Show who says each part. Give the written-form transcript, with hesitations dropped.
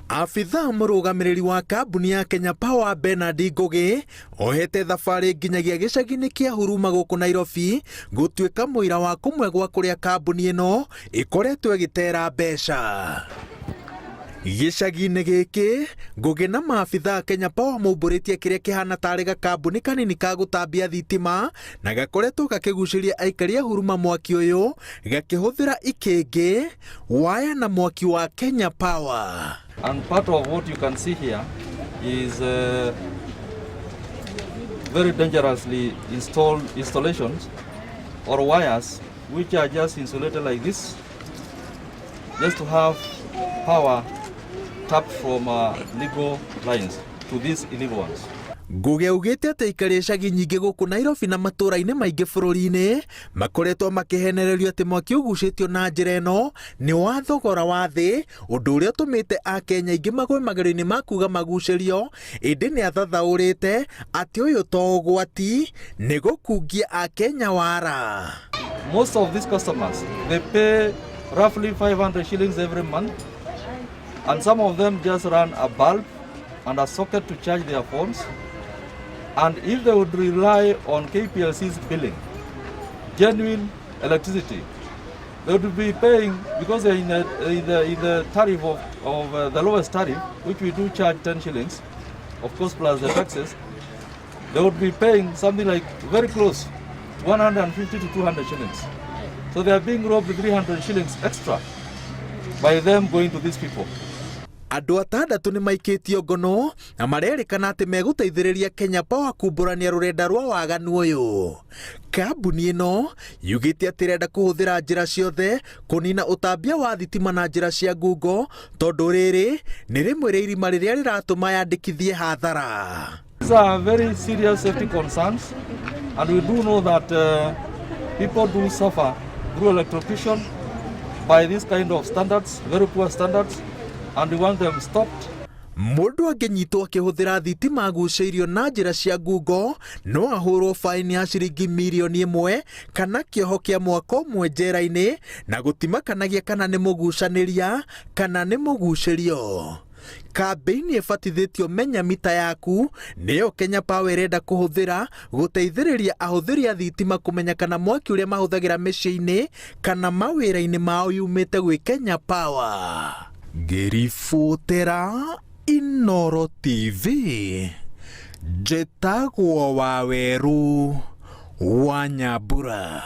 Speaker 1: Abithaa mũrũgamĩrĩri wa kambuni ya Kenya Power Bernard Ngũgĩ ohete thabarĩ nginyagia gĩcagi-inĩ kĩa Huruma gũkũ Nairobi gũtuĩka mũira wa kũmwe gwa kũrĩa kambuni ĩno ĩkoretwo ĩgĩtera mbeca. Gĩcagi-inĩ gĩkĩ, Ngũgĩ na maabithaa a Kenya Power maumbũrĩtie kĩrĩa kĩhana tarĩ gakambuni kanini ka gũtambia thitima na gakoretwo gakĩgucĩria aikari a Huruma mwaki ũyũ gakĩhũthĩra ikĩngĩ, waya na mwaki wa Kenya Power.
Speaker 2: And part of what you can see here is very dangerously installed installations or wires which are just insulated like this, just to have power tapped from legal lines to these illegal ones.
Speaker 1: Ngũgĩ augĩte atĩ aikari a icagi nyingĩ gũkũ Nairobi na matũũra-inĩ maingĩ bũrũri-inĩ makoretwo makĩhenererio atĩ mwaki ũgucĩtio na njĩra ĩno nĩ wa thogora wa thĩ, ũndũ ũrĩa ũtũmĩte Akenya aingĩ magwe magerio-inĩ ma kuga magucĩrio, ĩndĩ nĩ athathaũrĩte atĩ ũyũ to ũgwati, nĩ gũkungia Akenya wara.
Speaker 2: Most of these customers, they pay roughly 500 shillings every month, and some of them just run a bulb and a socket to charge their phones. And if they would rely on KPLC's billing, genuine electricity, they would be paying, because they're in the tariff of the lowest tariff, which we do charge 10 shillings, of course, plus the taxes, they would be paying something like very close to 150 to 200 shillings. So they are being robbed 300 shillings extra by them going to these people.
Speaker 1: Andũ atandatũ nĩ maikĩtio ngono na marerĩkana atĩ megũteithĩrĩria Kenya Power kumbũrania rũrenda rwa waganu ũyũ. Kambuni ĩno yugĩte atĩ ĩrenda kũhũthĩra njĩra ciothe kũnina ũtambia wa thitima na njĩra cia ngungo, tondũ rĩrĩ nĩ rĩmwe rĩa irima rĩrĩa rĩratũma yandĩkithie hathara.
Speaker 2: These are very serious safety concerns, and we do know that people do suffer through electrocution by this kind of standards, very poor standards, and we want them stopped.
Speaker 1: Mũndũ angĩnyitwo akĩhũthĩra thitima agucĩirio na njĩra cia ngungo no ahũrwo baini ya ciringi mirioni 1 kana kĩoho kĩa mwaka ũmwe njera-inĩ, na gũtimakanagia kana nĩ mũgucanĩria kana nĩ mũgucĩrio. Kambĩini ĩbatithĩtio Menya Mita Yaku nĩyo Kenya Power ĩrenda kũhũthĩra gũteithĩrĩria ahũthĩri a thitima kũmenya kana mwaki ũrĩa mahũthagĩra mĩciĩ-inĩ kana mawĩra-inĩ mao yumĩte gwĩ Kenya Power. Ngĩribotera Inoro TV, njĩtagwo Wawerũ wa Nyambura.